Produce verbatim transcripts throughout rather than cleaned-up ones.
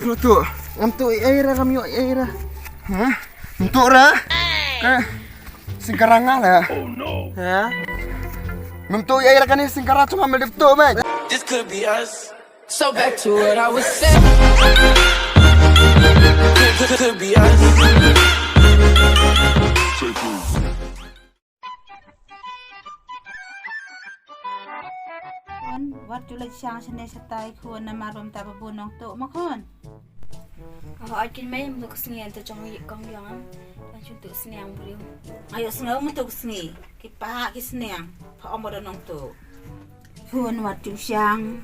Kru tu, ngam tu ai ra kam yo ai ra. Ha? Ngam tu ra. Ka singkara nga la. Ha? Ngam tu ai ra kane singkara tu ngam dep tu mai. This could be us. So back to what I was saying. Could, could, could be us. Khun, wat ju leit shang shane shatai khun, namar ba mynta ba bun nongtuh ma khun. Ka hok kin mei mynta ka sngi ynda jong i kong jong am. Ba ju tuh sniang briew. Ayo sngew mynta ka sngi. Ki pa ki sniang. Pa ong ba don nongtuh. Khun wat ju shang.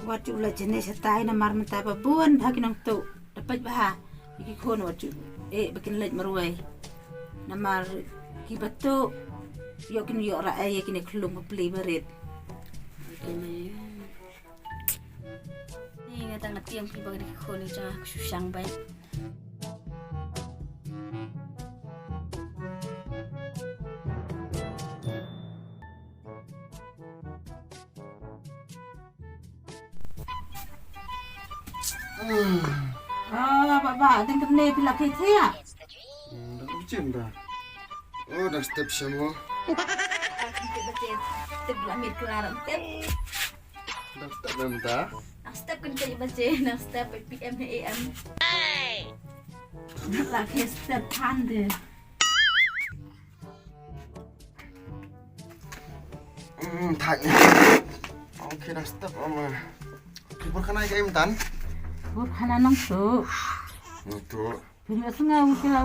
Wat ju leit shane shatai namar mynta ba bun bha ki nongtuh. Da peit bha. Ki khun wat ju. Eh, ba kin leit marwei. Namar ki ba tuh. Ïoh kin ïoh ra ei ïa kine khlung bapli barit. Ni nga tang nga tieng phi ba ka dei ka khun ni jong nga ka shu shang beit. Ah, ba ba, dang kane phi la khie thia. Hmm, dang kane jin da. Oh, dang step shamo. Step la mit klar step. Dang step dah minta. Nang step kan kai baje, nang step P M A M. Nang la ke step than de. Hmm, thai. Okay, dang step ama. Okay, bor khana kai minta. Bor khana nang tu. Nang tu. Phi la sngew ki la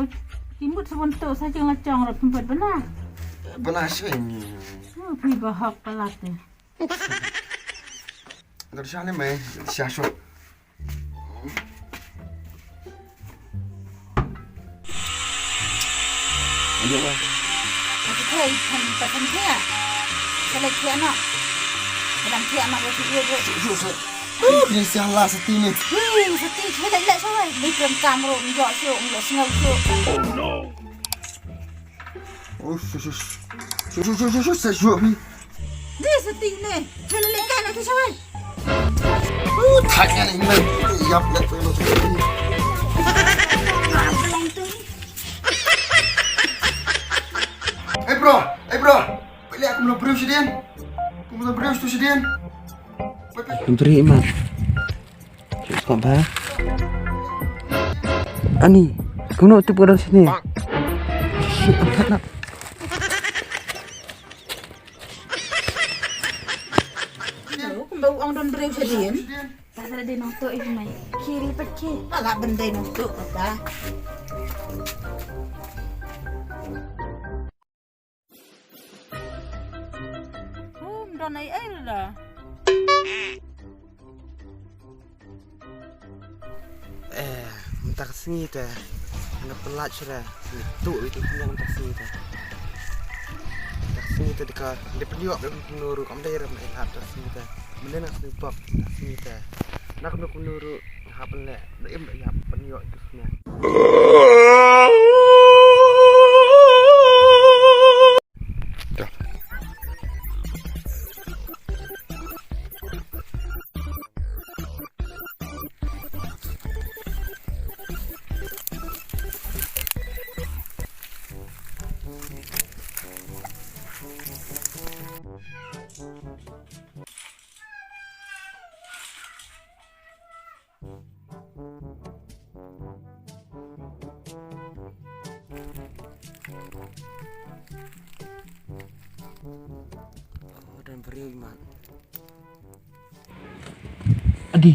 ki mut sa bun tu sa jong la jong rot phi bana. Bana sih. Phi ba hok palat de. Dari sana mai, siya so. Ayo, Pak. Aku tahu, kan, tak kan dia. Saya lagi anak. Dalam dia anak aku dia, dia. Su, su, su. Uh, ini siya la sati ni. Wih, sati, saya lagi lagi sama. Ni kram kamro, ni jok su, ni jok sengau su. Oh no. Oh, su, su, su. Su, su, su, su, su, su, su, su. Ni sati ni. Lele kan aku sawai. Uh, thanya ni ni. Yap, yap, yap, yap. Eh bro, eh bro. Pele aku belum beri sidin. Aku belum beri tu sidin. Beri iman. Cuk, skop ba. Ani, kumno tip ka dang sini? Shit, angkat nak. Kumba u ong don briew sha dien. Ta sa dei nongtuh i mai. Kiri pet ki. Ala ban dei nongtuh ta. Um, don ai ai la. Eh, mynta ka sngi te. Nga pynlait shuh re. Ngi tuh itu kenyang mynta ka sngi te. Mynta ka sngi te deka dei pynïoh dei pynïoh ruh kam dei re mynta ka sngi te. Mynta ka sngi bok mynta ka sngi te. Na kumno kumno ruh. Hap leh, da im da ïap, pynïoh ïa u sniang. Oh, don briew iman. Adi.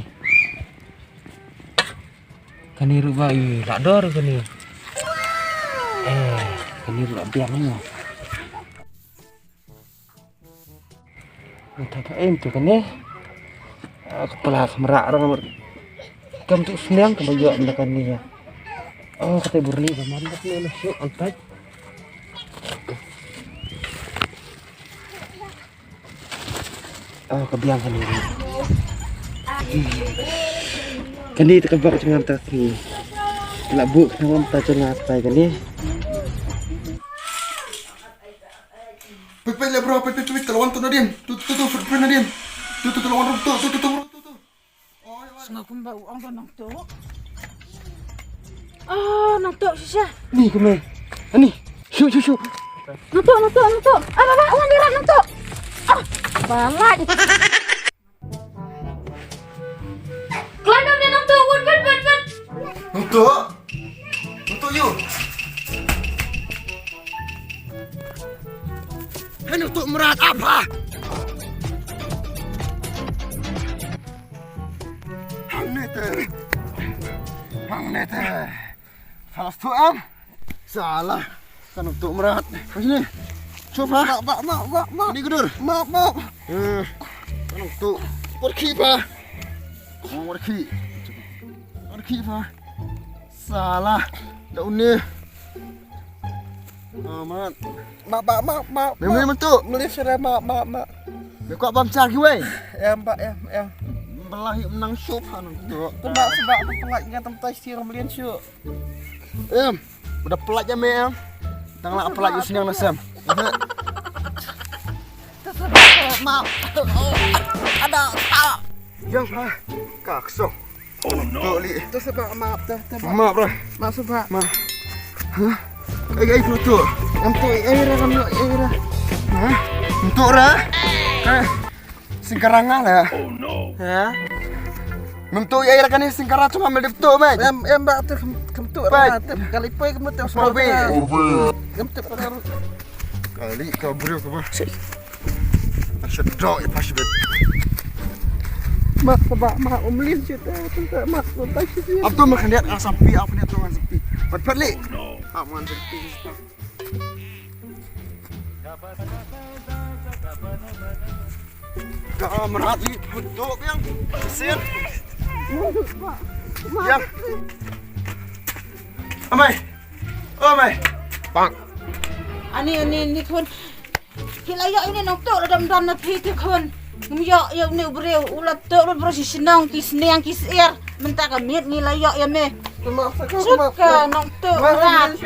Kane ruh ba i la dor kane. Eh, kane ruh la biang mo. Mynta ka em tu kane. Ah, ka pla ka mrah rang mar. Kam tu sniang kam ïoh mynta kane. Oh, kata burli ka man kat ne na syuk antai. Oh, ka biang kane. Kane te ka bok jong nga mynta kane. Ka la buk jong nga mynta jong nga mynta kane. Peit, peit, le bro, peit, peit, peit, ka la wan tu nadien. Tu, tu, tu, tu, peit nadien. Tu, tu, tu, la wan tu, tu, tu, tu, tu, tu, tu. Sngew kumba u ong ka nongtuh. Oh, nangtuh shisha. Ni kumne. Ani. Shu shu shu. Nangtuh, nangtuh, nangtuh. Ah, baba, wan dira nangtuh. Ah, balai. Klan dam nangtuh, wut wut wut wut. Nangtuh. Nangtuh yu. Hei nangtuh mrad apa? Hangne te. Hangne te. Salah tu am. Salah. Kan untuk merat. Sini. Coba. Mak, mak, mak, mak, mak. Ni gedur. Mak, mak. Eh. Kan untuk. Pergi pa. Pergi. Pergi pa. Salah. Dah unih. Amat. Mak, mak, mak, mak. Memang tu. Melihat sudah mak, mak, mak. Dia kuat bam cari wei. Ya, mak, ya, ya. Belah yuk menang syup hantu. Tembak sebab tu pelak ingat tempat sih melihat syup. Em, udah pelat ya, Mem. Tang lah pelat you seniang nasem. Maaf. Ada tak? Yang ha. Kakso. Oh no. Tu li. Tu sebab maaf dah. Maaf, bro. Maaf sebab. Maaf. Hah? Ai ai tu tu. Em tu ai ra kam yo ai ra. Hah? Untuk ra. Eh. Singkaranga lah. Oh no. Ya. Mentu ya ira kani singkara cuma mel diptu mai. Em em ba tu kem tu ra tu kali poi kem tu. Probi. Kem tu. Kali ka brio ka ba. Sedok ya pas bet. Mak ba ma umlin cerita tentang mak. Apa tu makan dia asam pi apa ni tu ngan sepi. Pat pat li. Apa ngan sepi. Ka merat li betul yang sir. Yang. Amai. Oh, amai. Bang. Ani ani ni khun. Ki la ïoh ïa une nongtuh la dam don na phi te khun. Ngim ïoh ïa une u briew u la tuh lut baroh shi shnong ki sniang ki syiar. Mynta ka miet ngi la ïoh ïa me. Suk ka nongtuh rat.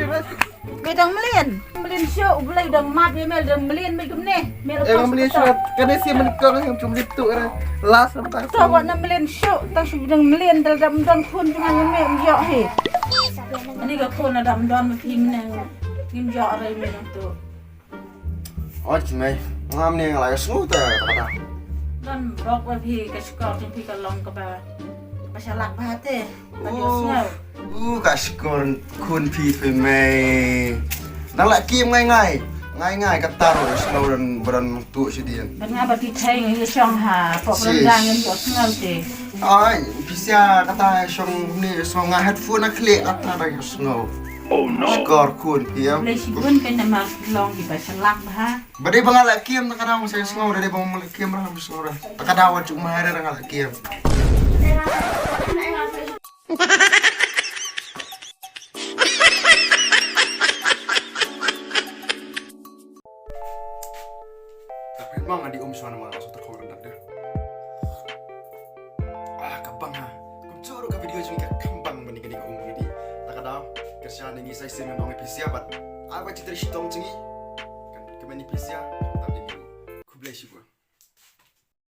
Me dang mlien. Mlien shuh u Blei dang map ïa me dang mlien me kumne. Me la mlien shuh. Kane si men kong ngim chum lip tuh ra. Las mynta. To wat na mlien shuh tang shu dang mlien dal dam don khun jong nga ïa me ïoh hi. Ani ka khun la dam don me phi mynne. Ngim ïoh re me nongtuh. Oj mei, ngam ne ngalai ka sngew te kata. Don bok ba phi ka shkor jong phi ka long kaba ba shalak ba te. Ba dei sngew. U ka shkor khun phi phi mei. Nang la kim ngai ngai. Ngai ngai kata ro sngew ran bran tu shi dien. Ban nga ba ti thei ngi shong ha pok ran dang ngi sngew te. Ai, pisia kata shong ni shong nga headphone a klik kata da sngew. Oh no. Skor kun pia. Lei shi bun kan nama long di ba shalak ba ha. Ba dei ba nga la kiem ta ka daw sa sngew da dei ba nga la kiem ra ba sngew ra. Ta ka daw chu ma ra nga la kiem. Ka phet ma nga di um shwa na ma nga shu tyrkhong kyndak de. Ah, ka bang ha. Kumjuh ruh ka video jong ngi ka kham bang ban ïa kane ka um kane di. Ta ka daw, kyrshan ïa ngi sa shisien ngan ong ïa phi sha bad ai ba chi trei shitom jong ngi. Kan ka mani phi sha, tam ïa ngi. Khublei shibun.